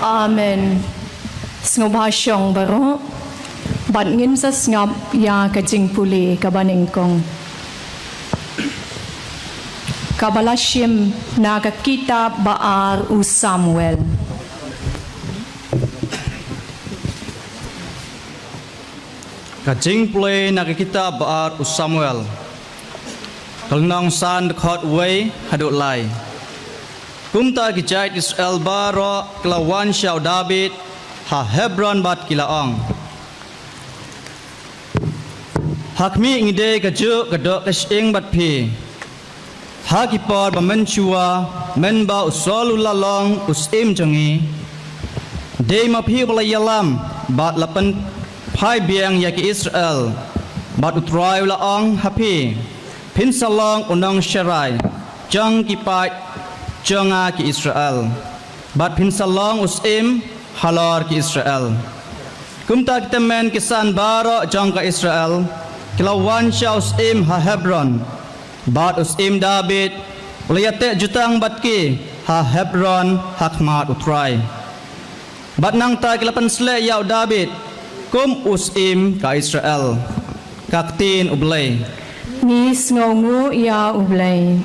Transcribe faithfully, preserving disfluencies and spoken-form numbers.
Amen. Sngewbha shong baroh bad ngin sa sngap ïa ka jingpule kaba nyngkong kaba la shim na ka kitab ba ar u Samuel. Ka jingpule na ka kitab ba ar u Samuel. Ka lynnong san, dkhot wei haduh lai. Kumta ki jait Israel baroh ki la wan sha u David ha Hebron bad ki la ong, ha khmih ngi dei kajuh ka doh ka shyieng bad phi. Ha ki por ba mynshuwa, mynba u Saul u la long u syiem jong ngi, dei ma phi ba la ïalam bad la pynphai biang ïa ki Israel. Bad U Trai u la ong ha phi, phin sa long u nongsharai jong ki paid jong nga ki Israel, bad phin sa long u syiem halor ki Israel. Kumta ki tymmen ki san baroh jong ka Israel ki la wan sha u syiem ha Hebron, bad u syiem David u la ïateh jutang bad ki ha Hebron ha khmat U Trai. Bad nangta ki la pynsleh ïa u David kum u syiem ka Israel. Ka ktien U Blei. Ngi sngewnguh ïa U Blei.